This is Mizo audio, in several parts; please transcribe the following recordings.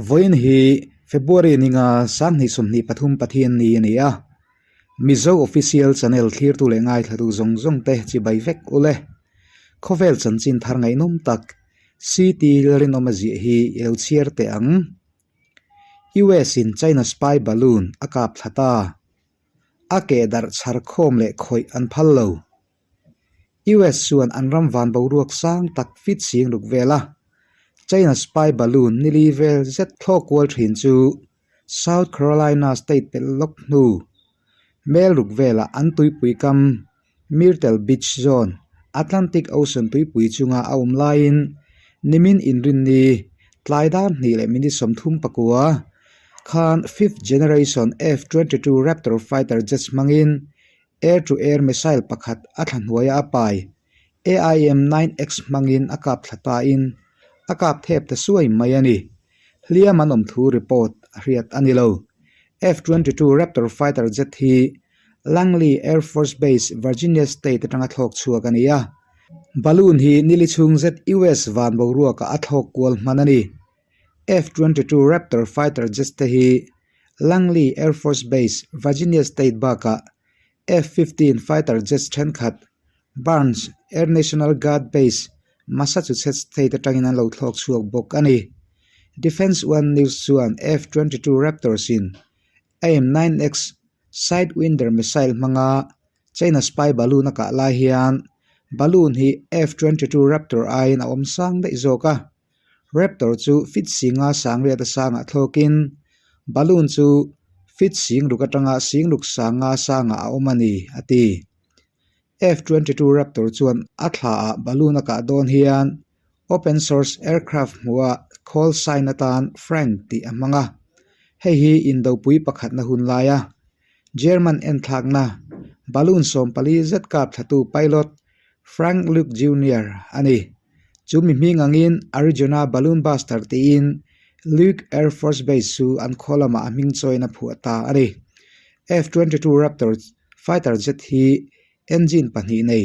Vawiin hi February ninga 2023 Pathian ni a ni a, Mizo Official Channel thlirtu leh ngaithlatu zawng zawng te chibai vek u le. Khawvel chanchin thar ngaihnawm tak CT Lalrinawma ziah hi i lo chhiar teh ang. US in China spy balloon a kap thla ta. A keh darh chhar khawm leh khawih an phal lo. US chuan an ram van boruak sang tak fit sing ruk vel a, China spy balloon nili vel zet thlawk kual thin chu South Carolina state pelh lawk hnu mel ruk velah an tuipui kam Myrtle Beach zawn Atlantic Ocean tuipui chunga a awm laiin nimin inrinni tlai dar hnih leh minute 34 khan fifth generation F-22 Raptor fighter jets hmangin Air-to-air missile pakhat a thla hnuaia a pai AIM-9X hmangin a kap thla tain a kap thep ta suai mai a ni. Hliam an awm thu report a hriat a ni lo. F-22 Raptor fighter jet hi Langley Air Force Base, Virginia State atanga thlawk chhuak a ni a. Balloon hi nili chhung zet US van boruakah a thlawk kual hman a ni. F-22 Raptor fighter jets te hi Langley Air Force Base, Virginia State bakah F-15 fighter jets thenkhat Barnes Air National Guard Base, Massachusetts State atangin an lo thlawk chhuak bawk a ni. Defense One News chuan F-22 Raptors in AIM-9X Sidewinder missile hmanga China spy balloon a kah lai hian balloon hi F-22 Raptor aiin a awm sang daih zawk a. Raptor chu feet singa sangriat a sangah thlawkin balloon chu feet sing ruk atanga sing ruk sanga sangah a awm a ni, a ti. F-22 Raptor chuan a thlaah balloon a kah dawn hian open source aircraft hmuha call sign atan Frank tih a hmang a, hei hi indopui pakhatna hun laia German enthlakna balloon 14 zet kap thlatu pilot Frank Luke Junior a ni. Chu mi hming angin Arizona Balloon Buster tiin Luke Air Force Base chu an khaw lamah a hming chawiin a phuah ta a ni. F-22 Raptor fighter jet hi engine pahnih nei,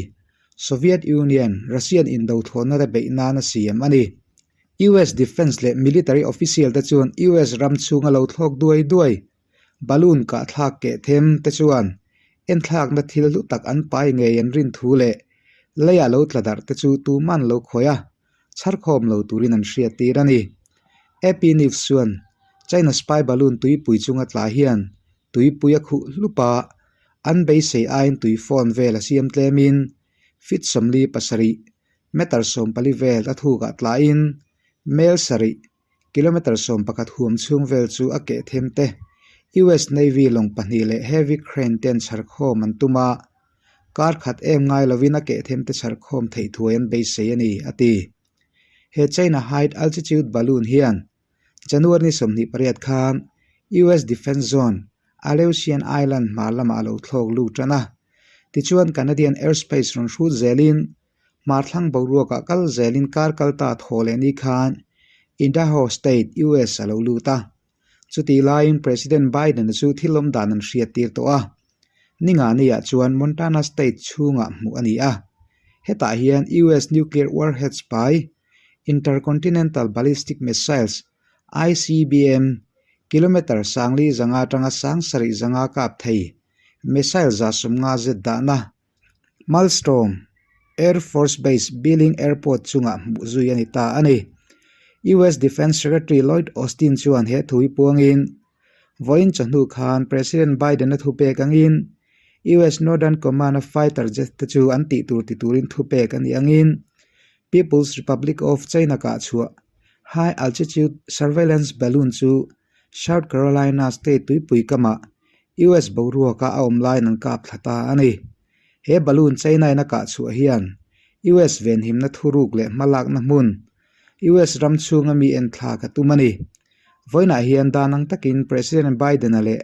Soviet Union, Russian indo thlawhna te beih nan a siam a ni. US Defence leh military official te chuan US ram chhunga lo thlawk duai duai Balloon kahthlak keh them te chuan enthlakna thil hlu tak an pai ngei an rin thu leh leiah lo tla darh te chu tuman lo khawih a, chharkhawm lo turin an hriat tir a ni. AP News chuan China spy balloon tuipui chunga tla hian tuipui a khuh hlup a, an beisei aiin tui fawn vel a siam tlemin feet 47, meter 14 vel a thukah tlain mel sarih Kilometre 11 huam chhung vel chu a keh them te. US Navy lawng pahnih leh heavy crane ten chharkhawm an tum a, kar khat em ngai lovin a keh them te chharkhawm theih thuai an beisei a ni, a ti. He China High Altitude Balloon hian January ni 28 khan US Defense Zone, Aleutian Island hmar lamah a lo thlawk lut tan a. Tichuan Canadian airspace rawn hrut zelin Hmarthlang boruakah kal zelin kar kal ta thaw leh ni khan Idaho State, US a lo lut a. Chutih laiin President Biden-a chu thil awm dan an hriat tir tawh a. Ningani-ah chuan Montana State chhungah hmuh a ni a. Hetah hian US nuclear warheads pai Intercontinental Ballistic Missiles, ICBM, kilometre sangli zanga atanga sang sarih zanga kap thei missile 150 zet dahna Malmstrom Air Force Base Billing Airport chungah hmuh zui a ni ta a ni. US Defense Secretary Lloyd Austin chuan he thu hi puangin, Vawiin chawhnu khan President Biden-a thupek angin US Northern Command-a fighter jet te chu an tih tur ti turin thupek a nih angin People's Republic of China kah chhuah High Altitude Surveillance Balloon chu South Carolina state tuipui kamah US boruaka a awm laiin an kap thla ta a ni. He balloon China-in a kah chhuah hian US venhimna thuruk leh hmalakna hmun US ram chhunga mi enthlak a tum a ni. Vawiinah hian dan ang takin President Biden-a leh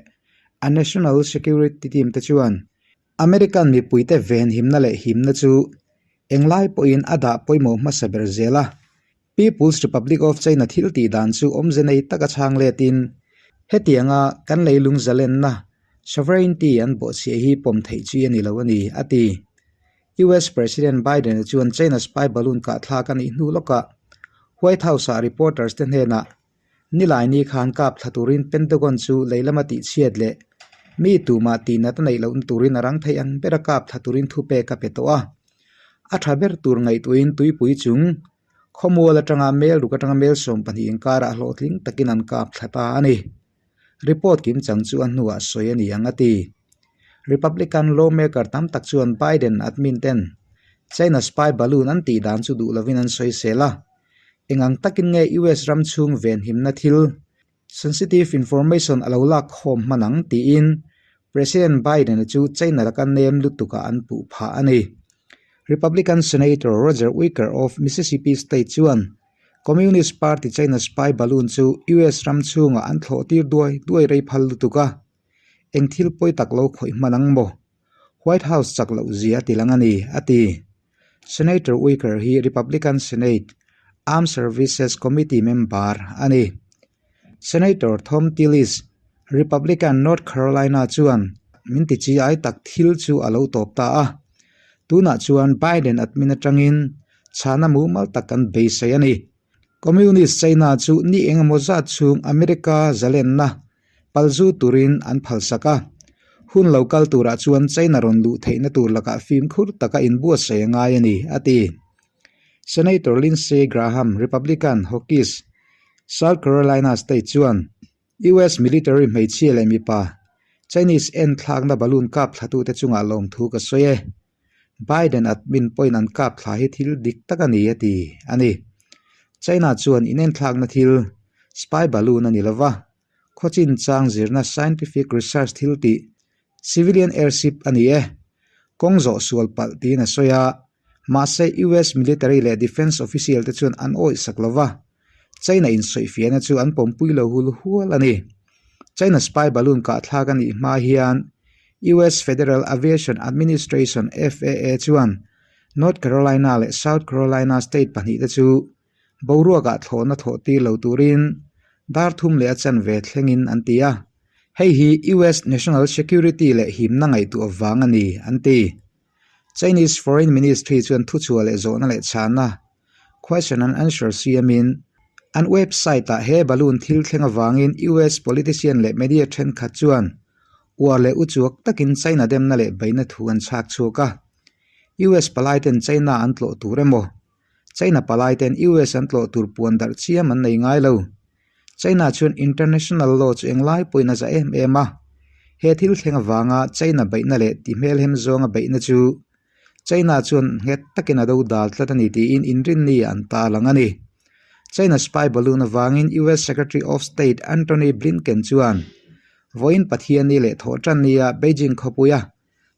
a National Security Team te chuan American mipuite venhimna leh himna chu englai pawhin a dah pawimawh hmasa ber zel a. People's Republic of China thil tih dan chu awmze nei taka chhang letin hetianga kan leilung zalenna, sovereignty, an bawhchhiah hi pawm theih chi a ni lo a ni, a ti. US President Biden-a chuan China spy balloon kahthlak a nih hnu lawkah White House-ah reporters te hnenah. Nilaini khan kap thla turin Pentagon chu lei lama tihchhiat leh mi tumah tihnat a neih lohna turin a rang thei ang bera kap thla turin thupek a pe tawh a. A tha ber tur ngaihtuahin tuipui chung khawmual atanga mel ruk atanga mel 12 inkarah hlawhtling takin an kap thla ta a ni. Report kim chang chu a hnuah sawi a ni ang a ti. Republican lawmaker tam tak chuan Biden admin ten China spy balloon an tih dan chu duh lovin an sawisel a. Eng ang takin nge US ram chhung venhimna thil, sensitive information, a lo lak khawm hman ang tiin President Biden-a chu China laka nem lutukah an puh phah a ni. Republican Senator Roger Wicker of Mississippi State chuan Communist Party China spy balloon chu US ram chhungah an thlawh tir duai duai rei phal lutuk a, eng thil pawi tak lo khawih hman ang maw? White House chak loh zia a ti lang a ni, a ti. Senator Wicker hi Republican Senate Armed Services Committee member a ni. Senator Thom Tillis, Republican North Carolina chuan min ti chi ai tak thil chu a lo tawp ta a. Tunah chuan Biden admin atangin chhana mumal tak kan beisei a ni. Communist China chu ni engemaw zat chhung America zalenna palzu turin an phalsak a. Hun lo kal turah chuan China rawn luh theihna tur lakah fimkhur taka inbuatsaih a ngai a ni, a ti. Senator Lindsey Graham, Republican, Hawkeyes, South Carolina State chuan US military hmeichhia leh mipa Chinese en thlakna balloon kap thlatute chungah lawmthu ka sawi e. Biden admin pawhin an kap thla hi thil dik tak a ni a ti a ni. China chuan inenthlakna thil spy balloon a ni lova, khawchin chang zirna scientific research thil tih civilian airship a ni e. Kawng zawh sual palh tiin a sawi a, mahse US military leh defence official te chuan an awih sak lova, China insawifiahna chu an pawmpui lo hul hual a ni. China spy balloon kahthlak a nih hma hian US Federal Aviation Administration, FAA, chuan North Carolina leh South Carolina state pahnihte chu boruakah thlawhna thawh tir lo turin dar thum leh a chanve thlengin an ti a, hei hi US national security leh himna ngaihtuah vang a ni, an ti. Chinese Foreign Ministry chuan thuchhuah leh zawhna leh chhanna Question and Answer siamin an website-ah he balloon thil thleng avangin US politician leh media thenkhat chuan uar leh uchuak takin China demna leh beihna thu an chhak chhuak a. US palaiten China an tlawh tur emaw, China palaiten US an tlawh tur puan darh chiam an nei ngai lo. China chuan international law chu englai pawhin a za em em a. He thil thleng avanga China beihna leh tihmelhem zawnga beihna chu China chuan nghet takin a do dal tlat a ni tiin inrinni an ta lang a ni. China spy balloon avangin US Secretary of State Antony Blinken chuan vawiin Pathianni leh Thawhtannia Beijing khawpuia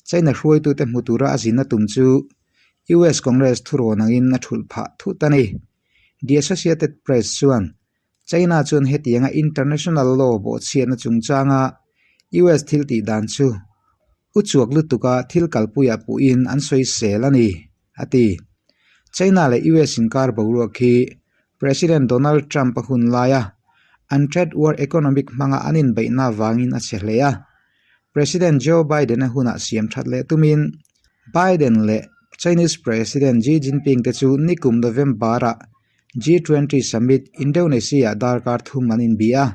China hruaitute hmu tura a zinna tum chu US Congress thurawn angin a thulh phah thut a ni. The Associated Press chuan China chuan hetianga international law bawhchhiatna chungchanga US thil tih dan chu uchuak lutuka thil kalpuiah puhin an sawisel a ni, a ti. China leh US inkar boruak hi President Donald Trump-a hun laia an trade war economic hmanga an inbeihna avangin a chhe hle a. President Joe Biden-a hunah siam that leh tumin Biden leh Chinese President Xi Jinping te chu nikum November-ah G20 Summit Indonesia-ah darkar thum an inbih a,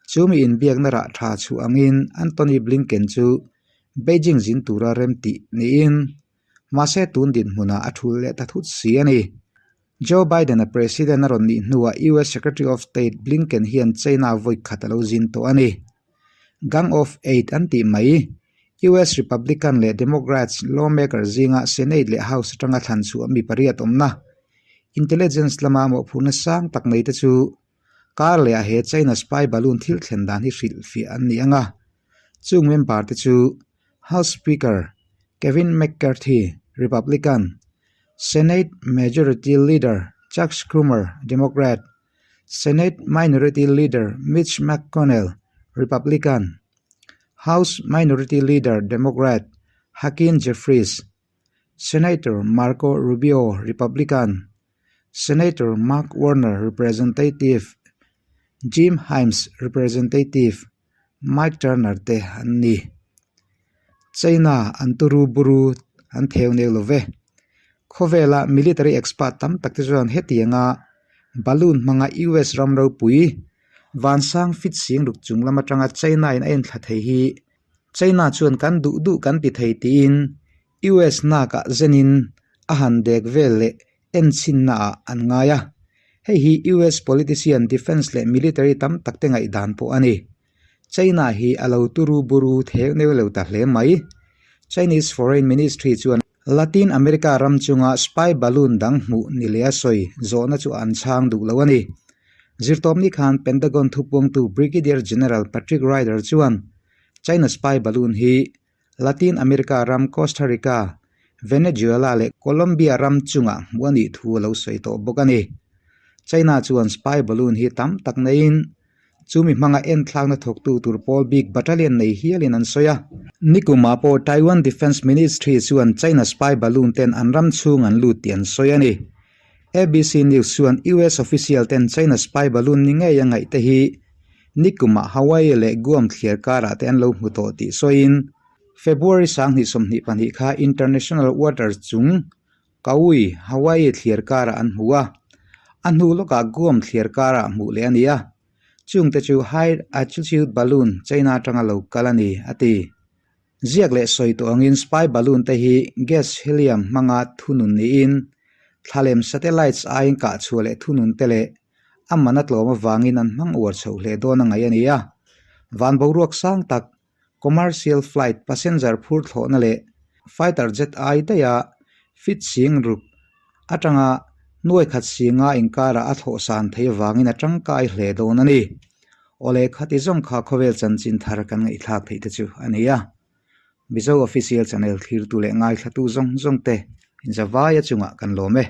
chumi inbiakna rah tha chhuah angin Antony Blinken chu Beijing zin tura remtih niin mahse tun dinhmunah a thul leh ta thut si a ni. Joe Biden-a President a rawn nih hnuah US Secretary of State Blinken hian China vawi khat a lo zin tawh a ni. Gang of Eight an tih mai, US Republican leh Democrats lawmaker zinga Senate leh House atanga thlan chhuah mi pariat awmna Intelligence lama mawhphurhna sang tak nei te chu kar lehah he China spy balloon thil thlen dan hi hrilhfiah an ni ang a. Chung member te chu House Speaker Kevin McCarthy, Republican, Senate Majority Leader Chuck Schumer, Democrat, Senate Minority Leader Mitch McConnell, Republican, House Minority Leader, Democrat, Hakeem Jeffries, Senator Marco Rubio, Republican, Senator Mark Warner, Representative Jim Himes, Representative Mike Turner te an ni. China an turu buru an theu neu lo ve. Khawvela military expert tam tak te chuan hetianga balloon hmanga US ram ropui. Vansang fit sing ruk chung lam atanga China in a enthla thei hi China chuan kan duh duh kan ti thei tiin US nakah zenin a han dek vel leh enchhinna ah an ngai a. Hei hi US politician, defence leh military tam tak te ngaihdan pawh a ni. China hi a lo turu buru theu neu lo ta hle mai. Chinese Foreign Ministry chuan Latin America ram chunga spy balloon dang hmuh ni leh a sawi zawhna chu an chhang duh lo a ni. Zirtawpni khan Pentagon thupuangtu Brigadier General Patrick Ryder chuan China spy balloon hi Latin America ram Costa Rica, Venezuela leh Colombia ram chungah hmuh a nih thu a lo sawi tawh bawk a ni. China chuan spy balloon hi tam tak neiin Chumi hmanga enthlakna thawktu tur pawl bik battalion nei hialin an sawi a. Nikumah pawh Taiwan Defence Ministry chuan China spy balloon ten an ram chhung an lut tih an sawi a ni. ABC News chuan US official ten China spy balloon ni ngei a ngaih te hi nikumah Hawaii leh Guam thliar karah te an lo hmu tawh tih sawiin February 2022 kha international waters chung Kaui, Hawaii thliar karah an hmu a, a hnu lawkah Guam thliar karah hmuh leh a ni a, chungte chu high altitude balloon China atanga lo kal a ni, a ti. Ziak leh sawi tawh angin spy balloon te hi gas helium hmanga thunun niin thlalem satellites aiin kahchhuah leh thunun te leh a man a tlawm avangin an hmang uar chhoh hle dawn a ngaih a ni a, van boruak sang tak Commercial flight passenger phur thlawhna leh fighter jet ai daiha fit sing ruk atanga nuai khat singa inkarah a thlawh san thei avangin a tangkai hle dawn a ni. Awle khati zawng kha khawvel chanchin thar kan ngaihthlak theih te chu a ni a. Mizo Official Channel thlirtu leh ngaithlatu zawng zawng te inzavaia chungah kan lawm e.